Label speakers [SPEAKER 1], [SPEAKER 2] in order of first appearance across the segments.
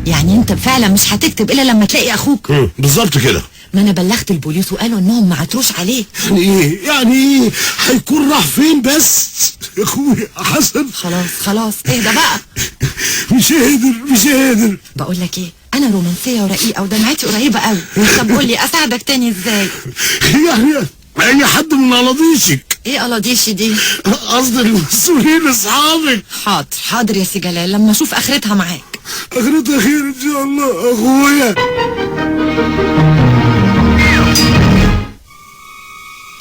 [SPEAKER 1] يعني انت فعلا مش هتكتب الا لما تلاقي اخوك؟
[SPEAKER 2] بالظبط كده.
[SPEAKER 1] ما انا بلغت البوليس وقالوا انهم ما عتروش عليه.
[SPEAKER 2] يعني ايه؟ يعني ايه؟ هيكون راح فين بس؟ يا اخويا حسن.
[SPEAKER 1] خلاص خلاص اهدى بقى.
[SPEAKER 2] مش قادر مش قادر.
[SPEAKER 1] بقول لك ايه، انا رومانسية ورقيقه ودمعتي قريبه قوي. طب قول لي اساعدك تاني ازاي؟
[SPEAKER 2] يعني اي حد من قلاضيشك.
[SPEAKER 1] ايه قلاضيشي دي؟
[SPEAKER 2] قصدي المسؤولين اصحابك.
[SPEAKER 1] حاضر حاضر يا سي جلال، لما اشوف اخرتها معاك.
[SPEAKER 2] اخرتها خير ان شاء الله اخويا.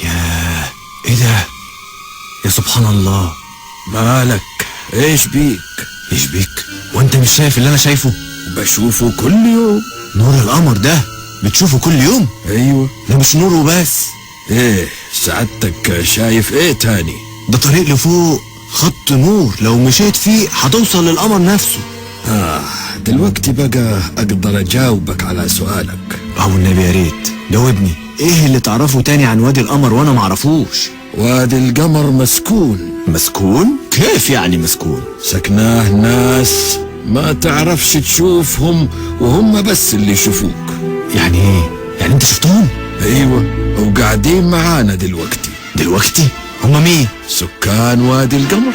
[SPEAKER 3] ياه ايه ده؟ يا سبحان الله.
[SPEAKER 4] مالك؟ ايش بيك؟
[SPEAKER 3] ايش بيك؟ وانت مش شايف اللي انا شايفه؟
[SPEAKER 4] بشوفه كل يوم.
[SPEAKER 3] نور القمر ده بتشوفه كل يوم؟
[SPEAKER 4] ايوه.
[SPEAKER 3] ده مش نور وبس.
[SPEAKER 4] ايه سعادتك شايف ايه تاني؟
[SPEAKER 3] ده طريق لفوق، خط نور لو مشيت فيه هتوصل للقمر نفسه.
[SPEAKER 4] دلوقتي بقى اقدر اجاوبك على سؤالك.
[SPEAKER 3] ابو النبي يا ريت جاوبني، ايه اللي تعرفه تاني عن وادي القمر وانا معرفوش؟
[SPEAKER 4] وادي القمر مسكون.
[SPEAKER 3] مسكون؟ كيف يعني مسكون؟
[SPEAKER 4] سكناه ناس ما تعرفش تشوفهم وهم بس اللي يشوفوك.
[SPEAKER 3] يعني ايه؟ يعني انت شفتهم؟
[SPEAKER 4] ايوه، وقاعدين معانا دلوقتي.
[SPEAKER 3] دلوقتي؟ هم مين؟
[SPEAKER 4] سكان وادي القمر.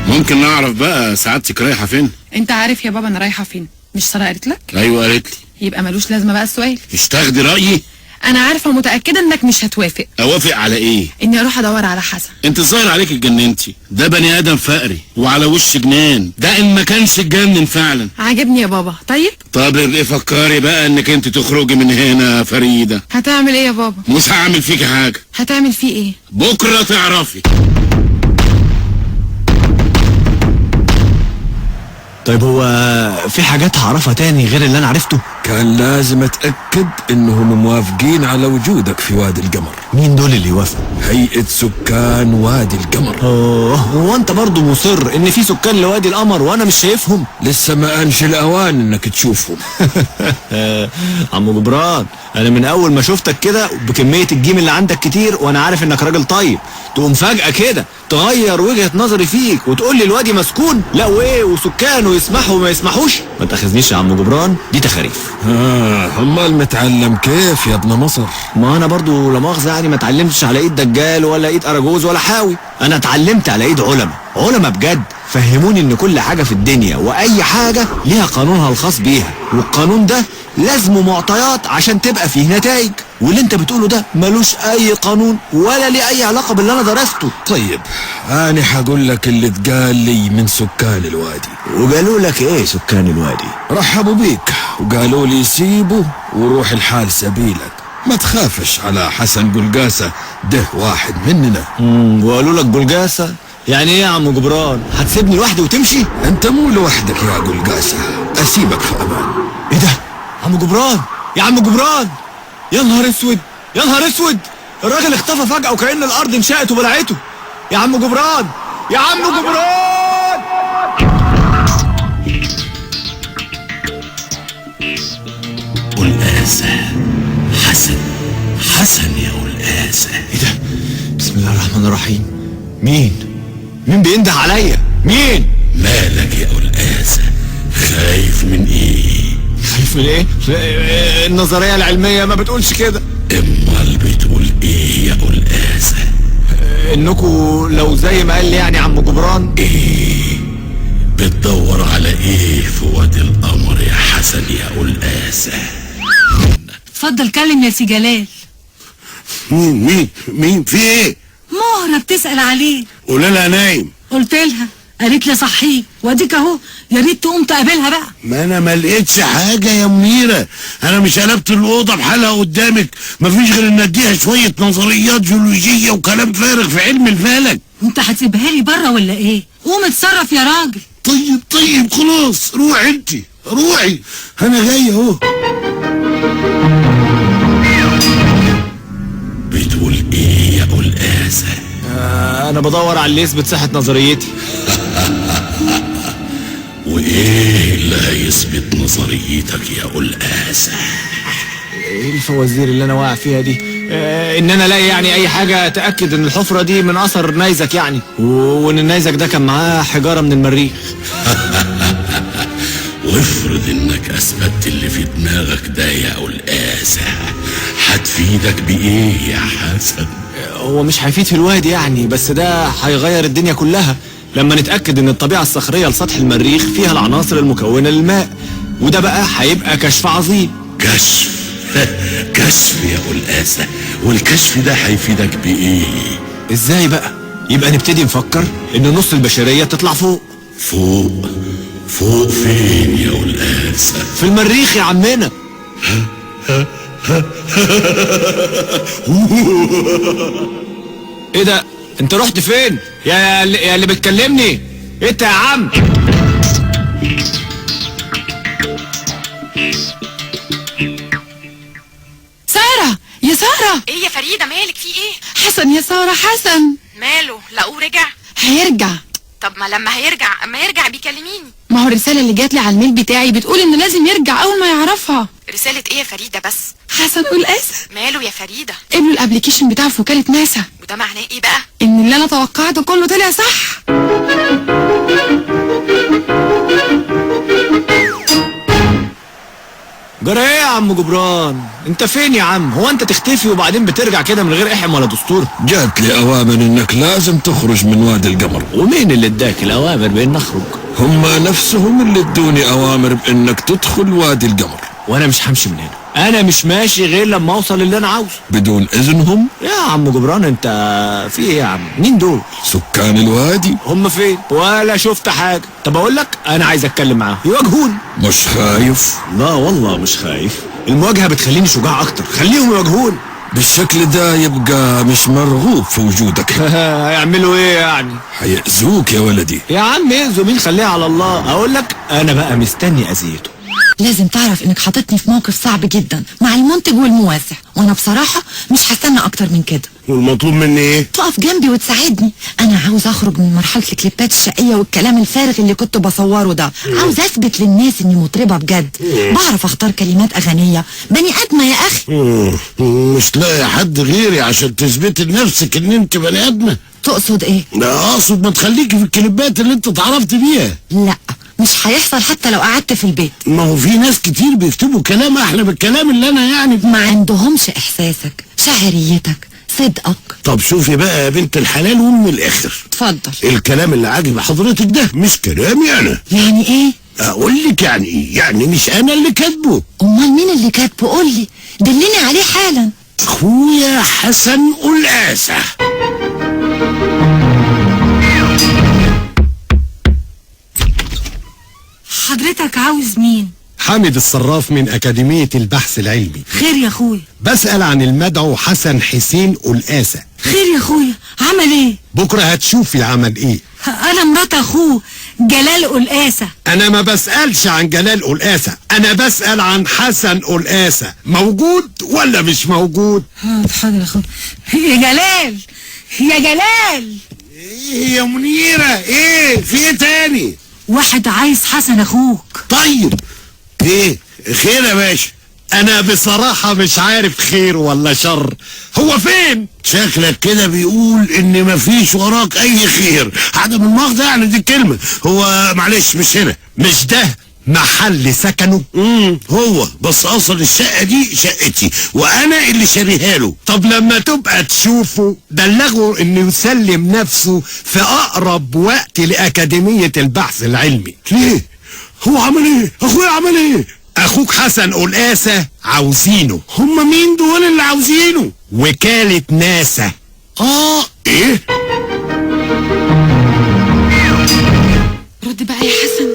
[SPEAKER 5] ممكن نعرف بقى سعادتك رايحة فين؟
[SPEAKER 6] انت عارف يا بابا انا رايحة فين، مش ساره قالت لك؟
[SPEAKER 5] ايوه قالت لي.
[SPEAKER 6] يبقى ملوش لازمه بقى السؤال.
[SPEAKER 5] مش تاخدي رايي؟
[SPEAKER 6] انا عارفه ومتاكده انك مش هتوافق.
[SPEAKER 5] اوافق على ايه؟
[SPEAKER 6] اني اروح ادور على حسن.
[SPEAKER 5] انت الظاهر عليك اتجننتي، ده بني ادم فقري وعلى وش جنان، ده ان ما كانش اتجنن فعلا.
[SPEAKER 6] عاجبني يا بابا. طيب
[SPEAKER 5] طب ابقي فكري بقى انك انت تخرجي من هنا يا فريدة.
[SPEAKER 6] هتعمل ايه يا بابا؟
[SPEAKER 5] مش هعمل فيك حاجة.
[SPEAKER 6] هتعمل فيه ايه؟
[SPEAKER 5] بكره تعرفي.
[SPEAKER 3] طيب هو في حاجات هعرفها تاني غير اللي انا عرفته؟
[SPEAKER 4] كان لازم اتاكد انهم موافقين على وجودك في وادي القمر.
[SPEAKER 3] مين دول اللي يوافقوا؟
[SPEAKER 4] هيئة سكان وادي القمر.
[SPEAKER 3] هو انت برضو مصر ان في سكان لوادي القمر وانا مش شايفهم؟
[SPEAKER 4] لسه ما انش الاوان انك تشوفهم.
[SPEAKER 3] عم جبران، انا من اول ما شفتك كده بكمية الجيم اللي عندك كتير وانا عارف انك راجل طيب، تقوم فجأة كده تغير وجهة نظري فيك وتقول لي الوادي مسكون؟ لا وايه وسكانه يسمحوا وما يسمحوش؟ ما تاخذنيش يا عم جبران، دي تخاريف.
[SPEAKER 4] امال متعلم كيف يا ابن مصر؟
[SPEAKER 3] ما انا برضو لا مؤاخذة يعني ما اتعلمتش على ايد دجال ولا ايد اراجوز ولا حاوي، انا اتعلمت على ايد علماء، علماء بجد فهموني ان كل حاجة في الدنيا واي حاجة ليها قانونها الخاص بيها، والقانون ده لازمه معطيات عشان تبقى فيه نتائج، واللي انت بتقوله ده ملوش اي قانون ولا ليه اي علاقة باللي انا درسته.
[SPEAKER 4] طيب انا هقول لك اللي اتقال لي من سكان الوادي.
[SPEAKER 3] وقالوا لك ايه سكان الوادي؟
[SPEAKER 4] رحبوا بيك وقالوا لي سيبه وروح الحال سبيلك، ما تخافش على حسن قلقاسة، ده واحد مننا.
[SPEAKER 3] وقالوا لك قلقاسة؟ يعني ايه يا عم جبران؟ هتسيبني لوحدي وتمشي؟
[SPEAKER 4] انت مو لوحدك يا قلقاسة، اسيبك في امان.
[SPEAKER 3] ايه ده؟ عم جبران، يا عم جبران، يا نهار اسود، يا نهار اسود، الراجل اختفى فجأة وكأن الارض انشقت وبلعته. يا عم جبران، يا عم جبران.
[SPEAKER 5] قلقاسة، حسن، حسن يا قلقاسة.
[SPEAKER 3] ايه ده؟ بسم الله الرحمن الرحيم. مين؟ مين بينده عليا؟ مين؟
[SPEAKER 5] مالك يا قلقاسة؟ خايف من ايه؟
[SPEAKER 3] خايف من ايه؟ النظرية العلمية ما بتقولش كده.
[SPEAKER 5] امال بتقول ايه يا قلقاسة؟
[SPEAKER 3] انكوا لو زي ما قال لي يعني عم جبران.
[SPEAKER 5] ايه؟ بتدور على ايه في وادي القمر يا حسن يا قلقاسة؟
[SPEAKER 7] اتفضل كلم يا سي جلال.
[SPEAKER 2] مين مين مين في ايه؟
[SPEAKER 7] مهرة بتسأل عليه.
[SPEAKER 2] قول لها نايم.
[SPEAKER 7] قلت لها، قالت لي صحية، واديك اهو، يا ريت تقوم تقابلها بقى.
[SPEAKER 2] ما انا ما لقيتش حاجة يا منيرة، انا مش قلبت الاوضة بحالها قدامك، مفيش غير ان اديها شوية نظريات جيولوجيه وكلام فارغ في علم الفلك.
[SPEAKER 7] انت هتسيبها لي بره ولا ايه؟ قوم اتصرف يا راجل.
[SPEAKER 2] طيب طيب خلاص، روحي انت، روحي، انا جاي اهو.
[SPEAKER 5] بتقول ايه يا قلقاسه؟
[SPEAKER 3] انا بدور على اللي يثبت صحة نظريتي.
[SPEAKER 5] وايه اللي هيثبت نظريتك يا قلقاسه؟
[SPEAKER 3] ايه الفوازير اللي انا واقع فيها دي؟ ان انا الاقي يعني اي حاجة تاكد ان الحفرة دي من اثر نيزك يعني، وان النيزك ده كان معاه حجارة من المريخ.
[SPEAKER 5] وافرض انك اثبتت اللي في دماغك ده يا قلقاسة، هتفيدك بايه يا حسن؟
[SPEAKER 3] هو مش هيفيد في الوادي يعني، بس ده هيغير الدنيا كلها لما نتأكد ان الطبيعة الصخرية لسطح المريخ فيها العناصر المكونة للماء، وده بقى هيبقى كشف عظيم.
[SPEAKER 5] كشف؟ كشف يا قلقاسة، والكشف ده هيفيدك بايه؟
[SPEAKER 3] ازاي بقى؟ يبقى نبتدي نفكر ان نص البشرية تطلع فوق.
[SPEAKER 5] فوق؟ فوق فين يا قلقاسة؟
[SPEAKER 3] في المريخ يا عمنا. ايه ده؟ انت رحت فين؟ يا اللي بتكلمني انت يا عم.
[SPEAKER 6] سارة، يا سارة.
[SPEAKER 1] ايه يا فريدة، مالك في ايه؟
[SPEAKER 6] حسن يا سارة، حسن.
[SPEAKER 1] ماله؟ لقوه رجع؟
[SPEAKER 6] هيرجع.
[SPEAKER 1] طب ما لما هيرجع، اما يرجع بيكلميني.
[SPEAKER 6] ما هو الرسالة اللي جات لي على الميل بتاعي بتقول انه لازم يرجع اول ما يعرفها.
[SPEAKER 1] رسالة ايه يا فريدة بس؟
[SPEAKER 6] حسن قلقاسة.
[SPEAKER 1] ماله يا فريدة؟
[SPEAKER 6] قبلوا ال application بتاعه في وكالة ناسا.
[SPEAKER 1] وده معناه ايه بقى؟
[SPEAKER 6] ان اللي انا توقعته كله طلع صح.
[SPEAKER 3] جرى ايه يا عم جبران؟ انت فين يا عم؟ هو انت تختفي وبعدين بترجع كده من غير احم ولا دستور؟
[SPEAKER 4] جات لي اوامر انك لازم تخرج من وادي القمر.
[SPEAKER 3] ومين اللي اداك الاوامر بان نخرج؟
[SPEAKER 4] هم نفسهم اللي ادوني اوامر بانك تدخل وادي القمر.
[SPEAKER 3] وانا مش همشي من هنا، انا مش ماشي غير لما اوصل اللي انا عاوزه.
[SPEAKER 4] بدون اذنهم؟
[SPEAKER 3] يا عم جبران انت في ايه يا عم؟ مين دول؟
[SPEAKER 4] سكان الوادي.
[SPEAKER 3] هم فين؟ ولا شفت حاجة. طب اقول لك، انا عايز اتكلم معاهم يواجهوني.
[SPEAKER 4] مش خايف؟
[SPEAKER 3] لا والله مش خايف، المواجهة بتخليني شجاع اكتر، خليهم يواجهوني.
[SPEAKER 4] بالشكل ده يبقى مش مرغوب في وجودك.
[SPEAKER 3] هيعملوا ايه يعني؟
[SPEAKER 4] هيأذوك يا ولدي.
[SPEAKER 3] يا عم يأذوا مين، خليها على الله. اقول لك انا بقى مستني اذيته.
[SPEAKER 1] لازم تعرف انك حاططني في موقف صعب جدا مع المنتج والموزع، وانا بصراحة مش هستنى اكتر من كده.
[SPEAKER 2] والمطلوب مني ايه؟
[SPEAKER 1] تقف جنبي وتساعدني. انا عاوز اخرج من مرحلة الكليبات الشقية والكلام الفارغ اللي كنت بصورة ده. عاوز اثبت للناس اني مطربة بجد، بعرف اختار كلمات اغنية، بني ادمة يا اخي.
[SPEAKER 2] مش لاقي حد غيري عشان تثبتي لنفسك ان انت بني ادمة.
[SPEAKER 1] تقصد ايه؟
[SPEAKER 2] لا اقصد ما تخليكي في الكليبات اللي انت اتعرفت بيها.
[SPEAKER 1] لا مش هيحصل حتى لو قعدت في البيت.
[SPEAKER 2] ما هو في ناس كتير بيكتبوا كلام احلى من الكلام اللي انا يعني
[SPEAKER 1] ما عندهمش احساسك، شعريتك، صدقك.
[SPEAKER 2] طب شوفي بقى يا بنت الحلال ومن الاخر.
[SPEAKER 1] اتفضل.
[SPEAKER 2] الكلام اللي عاجب حضرتك ده مش كلامي انا.
[SPEAKER 1] يعني ايه؟
[SPEAKER 2] اقول لك يعني ايه؟ يعني مش انا اللي كاتبه.
[SPEAKER 1] امال مين اللي كاتبه؟ قول لي، دلني عليه حالا.
[SPEAKER 2] اخويا حسن قلقاسة.
[SPEAKER 7] حضرتك عاوز مين؟
[SPEAKER 8] حامد الصراف من أكاديمية البحث العلمي.
[SPEAKER 7] خير يا اخويا.
[SPEAKER 8] بسأل عن المدعو حسن حسين قلقاسة.
[SPEAKER 7] خير يا اخويا، عمل ايه؟
[SPEAKER 8] بكرة هتشوفي عمل ايه.
[SPEAKER 7] انا مرات اخوه جلال قلقاسة.
[SPEAKER 8] انا ما بسألش عن جلال قلقاسة، انا بسأل عن حسن قلقاسة، موجود ولا مش موجود؟
[SPEAKER 7] حاضر يا اخويا. يا جلال، يا جلال.
[SPEAKER 2] ايه يا منيرة؟ ايه في ايه تاني؟
[SPEAKER 7] واحد عايز حسن اخوك.
[SPEAKER 2] طيب ايه خير يا باشا؟
[SPEAKER 8] انا بصراحة مش عارف خير ولا شر، هو فين؟
[SPEAKER 2] شكلك كده بيقول ان مفيش وراك اي خير، عدم المؤاخذة يعني دي الكلمة. هو معلش مش هنا.
[SPEAKER 8] مش ده محل سكنه؟
[SPEAKER 2] هو بس اصل الشقة دي شقتي وانا اللي شاريها له.
[SPEAKER 8] طب لما تبقى تشوفه بلغه انه يسلم نفسه في اقرب وقت لاكاديمية البحث العلمي.
[SPEAKER 2] ليه؟ هو عمل ايه؟ اخويا عمل ايه؟
[SPEAKER 8] اخوك حسن قلقاسة عاوزينه.
[SPEAKER 2] هما مين دول اللي عاوزينه؟
[SPEAKER 8] وكالة ناسا.
[SPEAKER 2] ايه؟
[SPEAKER 6] رد بقى يا حسن.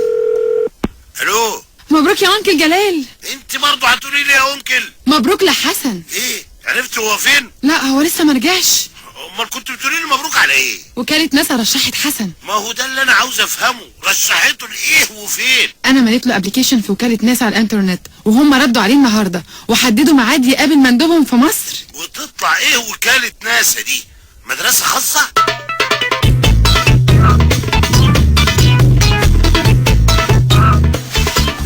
[SPEAKER 2] الو.
[SPEAKER 6] مبروك يا uncle جلال.
[SPEAKER 2] انت برضه هتقولي لي يا uncle؟
[SPEAKER 6] مبروك لحسن.
[SPEAKER 2] ايه؟ عرفت هو فين؟
[SPEAKER 6] لا هو لسه ما رجعش.
[SPEAKER 2] امال كنت بتقولي لي مبروك على ايه؟
[SPEAKER 6] وكالة ناسا رشحت حسن.
[SPEAKER 2] ما هو ده اللي انا عاوز افهمه، رشحته لايه وفين؟
[SPEAKER 6] انا مليت له application في وكالة ناسا على الانترنت، وهم ردوا عليه النهارده وحددوا ميعاد يقابل مندوبهم في مصر.
[SPEAKER 2] وتطلع ايه وكالة ناسا دي؟ مدرسة خاصة؟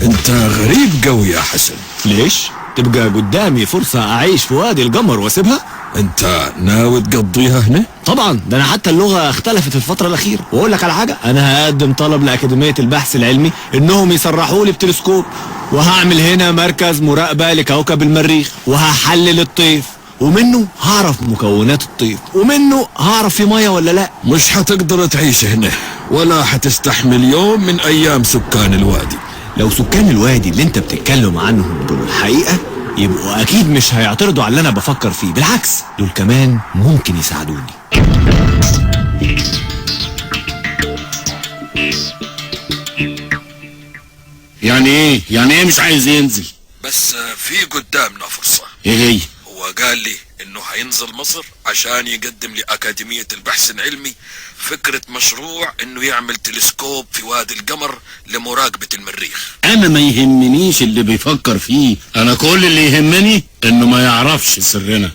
[SPEAKER 4] انت غريب قوي يا حسن.
[SPEAKER 3] ليش؟ تبقى قدامي فرصة اعيش في وادي القمر واسيبها؟
[SPEAKER 4] انت ناوي تقضيها هنا؟
[SPEAKER 3] طبعا، ده انا حتى اللغة اختلفت في الفترة الاخيرة. واقول لك على حاجة، انا هقدم طلب لاكاديميه البحث العلمي انهم يصرحوا لي بتلسكوب، وهعمل هنا مركز مراقبة لكوكب المريخ، وهحلل الطيف، ومنه هعرف مكونات الطيف، ومنه هعرف في مية ولا لا.
[SPEAKER 4] مش هتقدر تعيش هنا ولا هتستحمل يوم من ايام سكان الوادي.
[SPEAKER 3] لو سكان الوادي اللي انت بتتكلم عنهم دول الحقيقة، يبقوا اكيد مش هيعترضوا على اللي انا بفكر فيه، بالعكس دول كمان ممكن يساعدوني.
[SPEAKER 2] يعني ايه؟ يعني ايه مش عايز ينزل؟
[SPEAKER 4] بس في قدامنا فرصة.
[SPEAKER 2] ايه هي؟
[SPEAKER 4] هو قال لي انه هينزل مصر عشان يقدم لأكاديمية البحث العلمي فكرة مشروع انه يعمل تلسكوب في وادي القمر لمراقبة المريخ.
[SPEAKER 2] انا ما يهمنيش اللي بيفكر فيه، انا كل اللي يهمني انه ما يعرفش سرنا.